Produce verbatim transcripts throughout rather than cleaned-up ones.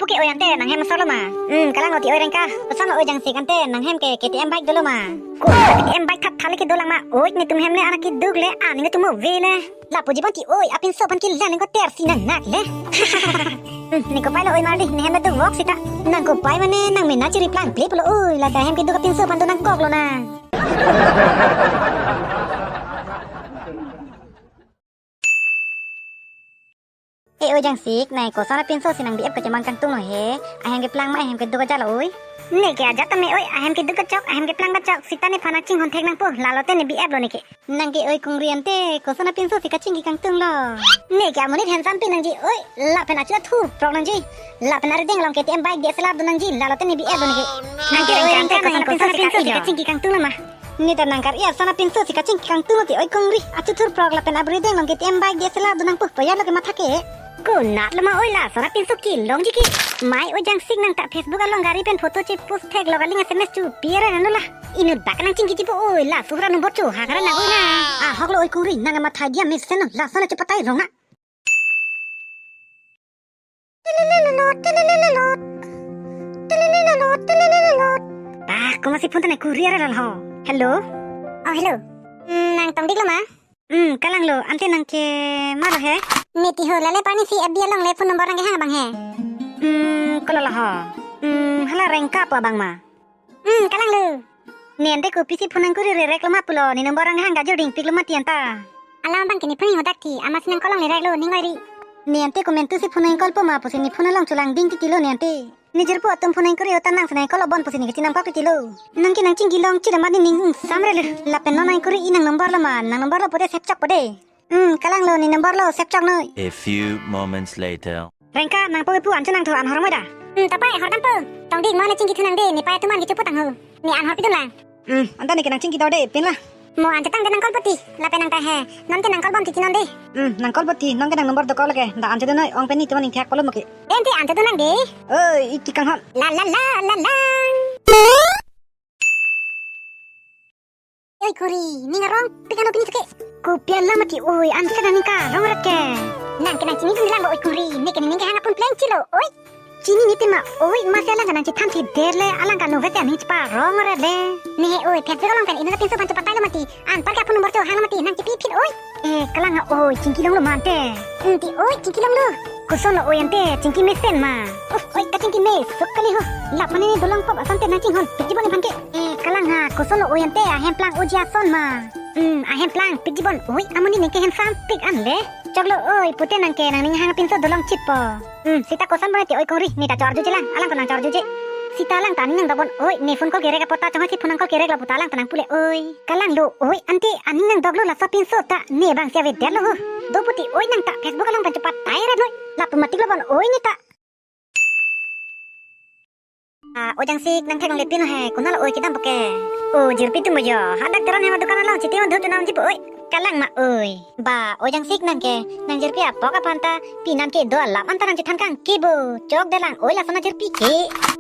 Ke oi ante nanghem asor lo ma? Hmm, kalang lo ti oi Rengka. Koson lo oi Jangsik, ante nanghem ke K T M bike dolo ma? Ko K T M bike thap thale ke dolang ma? Oi netum hem le anak keduk le, aning netum ove le. Lapu jibon ti oi, apinso aphan kilang neng ko ter si nang nak le. Hmm, neng kopai lo oi Marli, ne hem do vok sita. Nang kopai mane nang mena chiri plang plip lo oi, la ta hem keduk apinso aphan do nangkok lo na. E oi Jangsik, nai koson apinso si nang B F kachemang kangtung lo he. Ahem keplang ma ahem keduk ajat lo oi. Ne ke ajat tame oi, ahem keduk kachok, ahem keplang kachok, sita nephan nang chinghon thek nangpo, lalo te ne B F lo ne ke. Nang ke oi Kongri ante, koson apinso si kachingki kangtung lo. Ne ke amonit handsome pi nangji oi, lapen achu thur prok nangji. Lapen arideng along K T M bike D S L R do nangji, lalo te ne B F do nangji. Nang ke oi Rengka, koson apinso si kachingki kangtung lo ma? Ne ta nang kar-i ason apinso si kachingki kangtung lo ti oi Kongri, achu thur prok lapen arideng along K T M bike D S L R do nangpo, poya lo ke matha ke. Konat lo ma oi, lason apinso kelongji ke. Mai oi Jangsik, nang ta Facebook along gari pen photo chepost thek lo, kaling S M S chu piara nang lo la. Inut bak nang chingki chipo oi, la suhra number chu hangara nang oi na. Ahok lo oi Kongri, nang matha dia mesen lo, lason chepatai rong na. Ah, komat si phone ta nai kuriar lo ho. Hello? Oh, hello. Hmm, nang Tongdik lo ma? Hmm, kalang lo, ante nang ke ma lo he? Ne ti ho, lale pani si F B along le phone number nang kehang abang he. Hmm, kolo lo ho? Hmm, hala Rengka pu abang ma? Hmm, kalang lo. Ne ante kopisi phone nang kuri rerek lo ma pulo, ne number nang hang kajor ding pik lo ma ti anta. Alam abang ke ne phone hodak ti, amat si nang call longle rek lo, ning oi ri. Ne ante komantu si phone nang call po ma pusi ne phone along cholang ding titi lo ne ante. Ne jirpo atum phone nang kuri ho ta nang si nang call lo bon pusi ne kachinam kok titi lo. Nang ke nang chingki longchit amat ne ning sam re lo. Lapen non nang kuri-i nang number lo ma, nang number lo pute save chok po de. Hmm, kalang lo, ne number lo save chok noi. A few moments later. Rengka, nang po pu anchot nang tho, an hor moi da. Hmm, tapai hor dampo. Tongdik mo ne chingki thu nang de, ne pai atum an kecho pu tang ho. Ne an hor pidun lang. Hmm, anta ne ke nang chingki do de, pin la. Mo anchot tang de nang call po ti, lapen nang ta he. Non ke nang call bom titi non de. Hmm, nang call po ti, non ke nang number do call ke. Da anchot de noi, ong pen ne tuan ingthek polo mo ke. Den ti anchot de nang de. Oi, iki kanghon. La la la la la. Oi Kongri, ning arong pik ano pini tuke. Kopi alam mati oi, ansi kadang ning karong rat ke. Nang ke nang chinidun lang bo oi Kongri, ne ke ning kehang apun pleng chilo oi. Chini ni tema oi, masi alang ke nang chethan si der le, alang ke nove te aning cheparong rat le. Ne he oi, phet along pen inut apinso aphan chepatai lo mati, anpar ke apun number cho hang lo mati, nang chepi phit oi. Eh, kalang ha oi, chingki longlo ma ante. Hmm, ti oi, chingki longlo. Koson lo oi ante, chingki mesen ma. Uf, oi, kachingki mesuk kali ho. Lapu ne dolong pop asonte nang chinghon pik jibon nephan ke. Eh, kalang ha, koson lo oi ante, ahem plang oji ason ma. Hmm, ahem plang pik jibon oi, amonit ne ke handsome pik an le. Choklo oi, pute nang ke nang ning hang apinso dolongchit po. Hmm, sita koson bone ti oi Kongri, ne ta chor juji lang, alang ta nang chor juji. Sita alang ta aning nang dobon oi, ne phone call kerek apot ta chonghoi si phone nang call kerek lo puta alang ta nang pule oi. Kalang lo oi ante, aning nang doklo laso apinso ta, ne bang si avedet lo ho. Do puti oi nang ta Facebook along pen chepatai rat noi. Lapu matik lo bon oi ne ta. Ah, oi Jangsik, nang thek longle pin he, konat lo oi kedam bo ke. O jirpi atum bo jo, hadak teron hema dukan along chiti on dhu chunam jipo oi. Kalang ma oi. Ba, oi Jangsik nang ke, nang jirpi apok aphan ta, pinan kedo alam anta nang chethan kangki bo. Chok de lang oi lason ajirpi ke.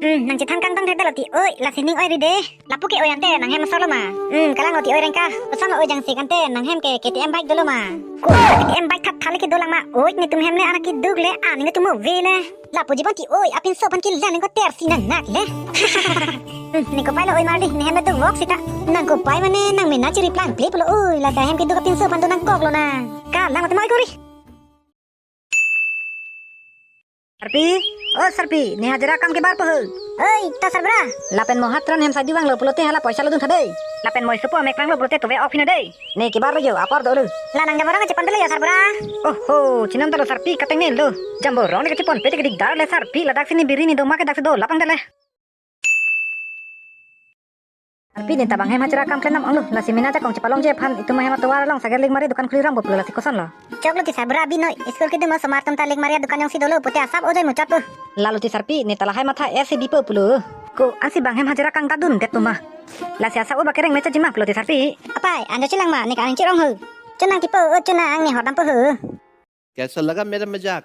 Hmm, nang chethan kangtong thek dalo ti oi, lasi ning oi ri de. Lapu ke oi ante nang hem asor lo ma? Hmm, kalang lo ti oi Rengka. Koson lo oi Jangsik ante nang hem ke K T M bike dolo ma? Ko K T M bike thap thale ke dolang ma? Oi netum hem le anak keduk le, aning netum ove le. Lapu jibon ti oi, apinso aphan kilang neng ko ter si nang nak le. Hmm, ne kopai lo oi Marli, ne hem do vok sita. Nang kopai mane nang mena chiri plang plip lo oi, la ta hem keduk apinso aphan do nangkok lo na. Kalang lo tema oi Kongri. Sarpi, o Sarpi, ne hajira kam kebar po ho? Oi, to sarbura. Lapen mo hatran hem sadi vanglo pulote hala poisa lo dun tha dei. Lapen mo isopo amek ranglo pulote tove ok phino dei. Ne kebar lo jo, apor dolo. La nang jamborong chepan pele jo sarbura. Oho, chinam dalo Sarpi kateng ne lo. Jamborong ne kachepon pete ke dikdar le Sarpi, ladak si ne biri ne doma ke dak si do lapang dale. Sarpi ne ta bang hem hajira kam klemnam onglo, lasi mena jakong chepalongji aphan itum ahem atovar along sager Likmari dukan khuli rong bo pulo lasi koson lo. Choklo ti sarbura abi noi, school kedun osomar atum ta Likmari adukan jongsi dolo pute asap ojoi muchot po. Lalo ti Sarpi ne ta lahai matha S C B po pulo. Ko ansi bang hem hajira kangdadun det tuma. Lasi asap o ba kereng mecha jima pulo ti Sarpi. Apai, anjo chelang ma, ne ka aning cherong ho. Chonang tipo, o chonang ne hordam po ho. कैसा लगा मेरा मजाक?